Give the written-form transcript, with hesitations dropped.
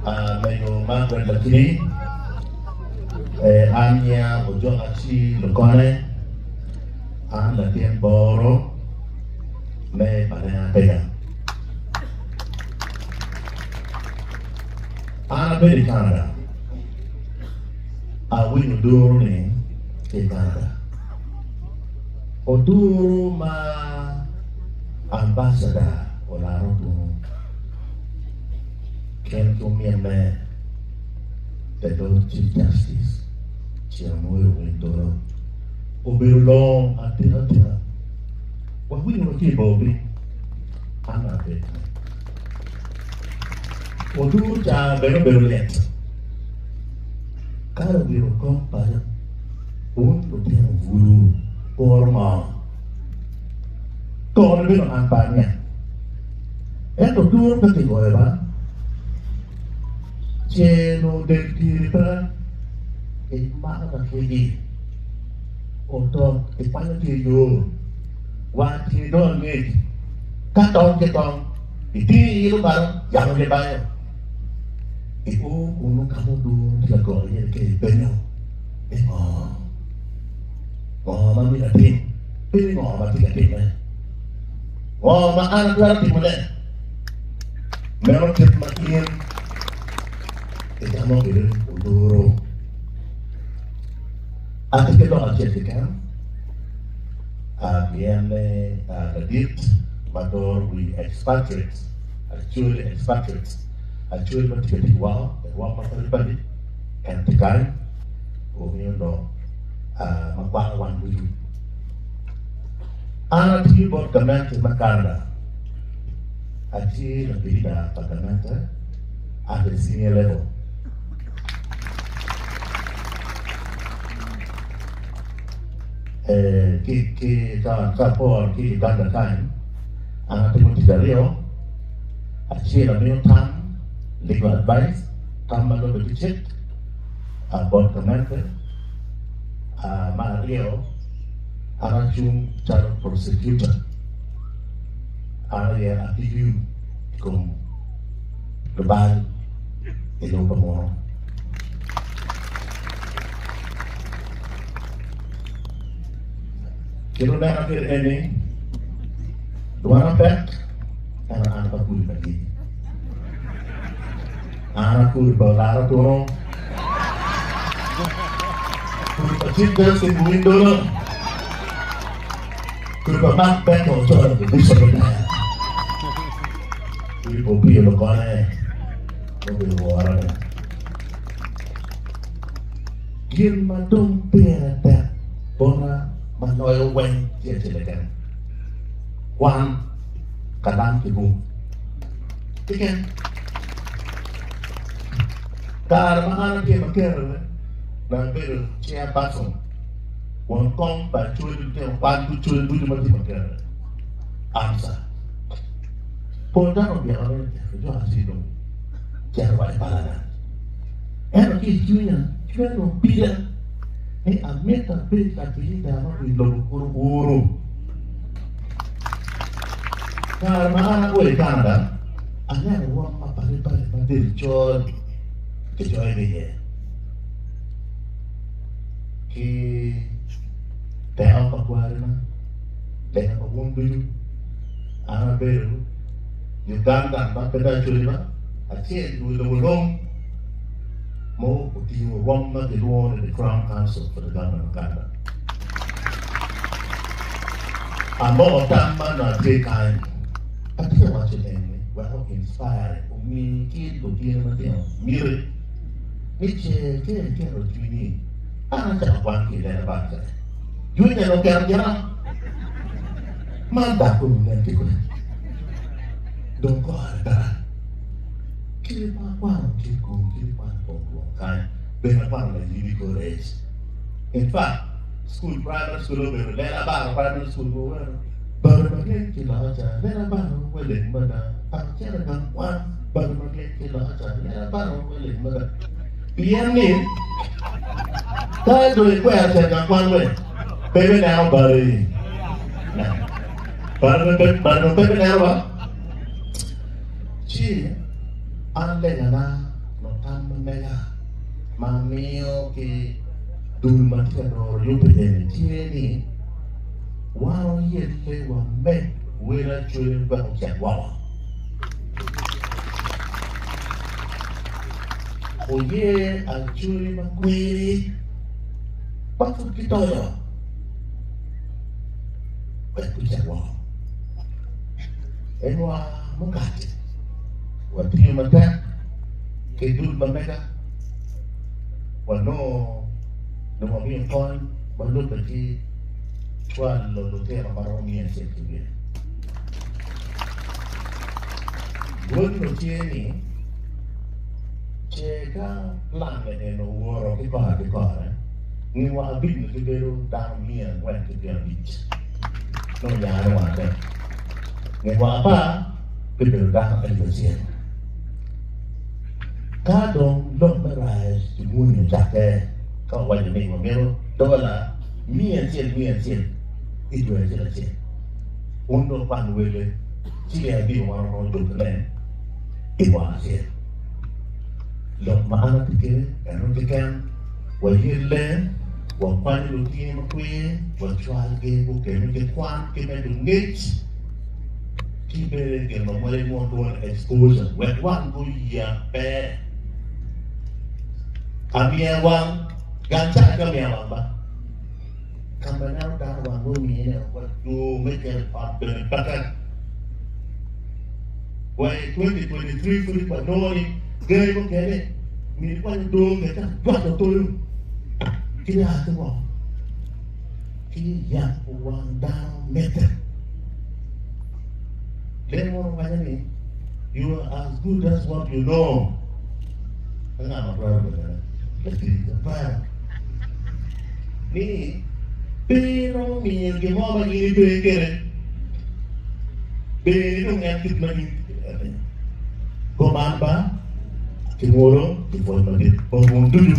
Mego Margaret Lakidi, an nyinga Ojok Aci Lukone, an latin boro me Palenga Tega. An abedo i Canada, awinyo duru ni ki i Canada. Oduru ma ambassador olaro kunu gin ki ominne the Lord Chief Justice Ceng Moyo Owiny Tolo obedo longo atika tika. Wawinyo wa ki i bor piny an dong abedo kany. Odur ca bene obedo lit. Kare owiro kok paco wun lutino bulu kuro ngo? Kore bino an pe aniang. Ento duro pe kigoyo ba. Celo del tiri pe kimako lakwidi otot kikwanyo ki i yo wang tye dong angec ka tong ki tong itingo iilo malo yamo gibayo i o kunu ka ma oduro tye ka goko iye ki ipenyo ni ngo ngo ma myero atim pe ni ngo ma tye ka timme ngo ma an atwero timone meno kit ma in itamo kwede oduro atye ki lok acel keken pien ni ladit ma doro wi expatriates actually expatriates actually ma tye ka tic woko i rwom mapadi padi en tye kany omiyo lok ma kwako wan ducu. An atiyo bot gamente me Canada, atye lapilida pa gamente at the senior level. Ki ka aporo ki Uganda kany, an atimo tic aryo, acel amiyo tam, legal advice, tam ma lubbe ki cik bot gamente, me aryo an acung calo prosecutor, an aye atiyo i kom lubal i lobo pa munu. Kit ma neno kwede eni, dwana pek ento an pe akuri pa dyegi. An akuri pa olara tunu, kuri pa Chief Justice Owiny Dollo, kuri pa Mark Becker Ochola the Bishop of Daya, kuri pa Opiyo Lukone ma obedo wora bene. Gin ma dong pire tek bota ma loyo weng tye acel keken, kwan, kalam ki buk keken. Kare ma an atye makerre dong abedo chairperson, won kom pa Acholi lutino kwan ducu ducu ma tye makerre, AMSA. Pol dano obyeko ni jo acel dong cito wa i palana. Ento ki i cwinya, cwinya dong pida ni amito abed lapilida ma wi lobo kulu uro. Kare ma an agoyo i Canada, aneno rwom ma palipali ma del col kicoyo iye ki teko pa kwarina, teko pa wun ducu. An abedo Ugandan ma pe dong acoli ba, acel i wi lobo long ma otingo rwom ma kilwongo ni The Crown Council for the Government of Uganda. Amoko tam man nongo atye kany, atye ka waco eni wek o inspire omi ki lutino matino miti ni ce ka iketo cwinyi an acako kwan ki i lela bal kene junior nongo oketo gira man dako nen ki kwede dong kore dara Kit ma akwano ki kom kit kwano kom rwom kany bene akwano layidi college. In fact, school primary school obedo lela baro primary school mo wero baro ma ryeny ki loka ca lela baro weleng mada akacelo gang kwan baro ma ryeny ki loka ca lela baro weleng mada pien ni ka dong ikwero cito gang kwan we pe bineno bari bari pe bineno ba. Ci an legana Nongo tam ma mega ma amiyo ki dul ma tye ka doro yub eni tye ni wan oyelle wamed wel acwele wek ocek woko. Oye acwele ma kwiri ma pud gitoyo wek gucek woko. En wa mukati watiyo matek ki dul ma mega wanongo nongo wamiyo kony ma lubbe ki cwalo lutino ma romo 101. Dwonno tye ni, Ce ka plan eno owoto ki kore ki kore, nge mwaka abicni gibedo dano 450 nongo nyare wang adek. Nge mwaka apar bibedo dano 1000. Ka dong lok me rise ki muni ocakke, ka wawaco ni wamito dola miya acel miya acel i dwe acel acel, wun dong wukwan wele ciling abiro wan waromo jokone i mwaka acel. Lok ma an atye kwede eno keken, wayelle, wakwanyo lutini makwir, wacwalgi gukemme ki kwan ki medo ngec ki bene gin ma mwale nwo lwongo ni exposure wek wang guyabbe. Amiya wang, gang ca aye amiya wang ba. Ka ma neno dano wang nongo mine wa yo me cito i ot bene peke. Wa i 2023 pud wanongo ni gangi mukene myero ikwany odoo me ka jwato toyo ki laa ki woko ki yabo wang dano mitte. Len mono waco ni you are as good as what you know. Ka nga ma twero bedo ne? Latic pe twero. Ni pe iromo miyo gin mo ma in ipe kwede. Ber ni dong en kit ma in itye kwede ni. Kuman ba, ki mwolo ki pwoc madit bot wun ducu.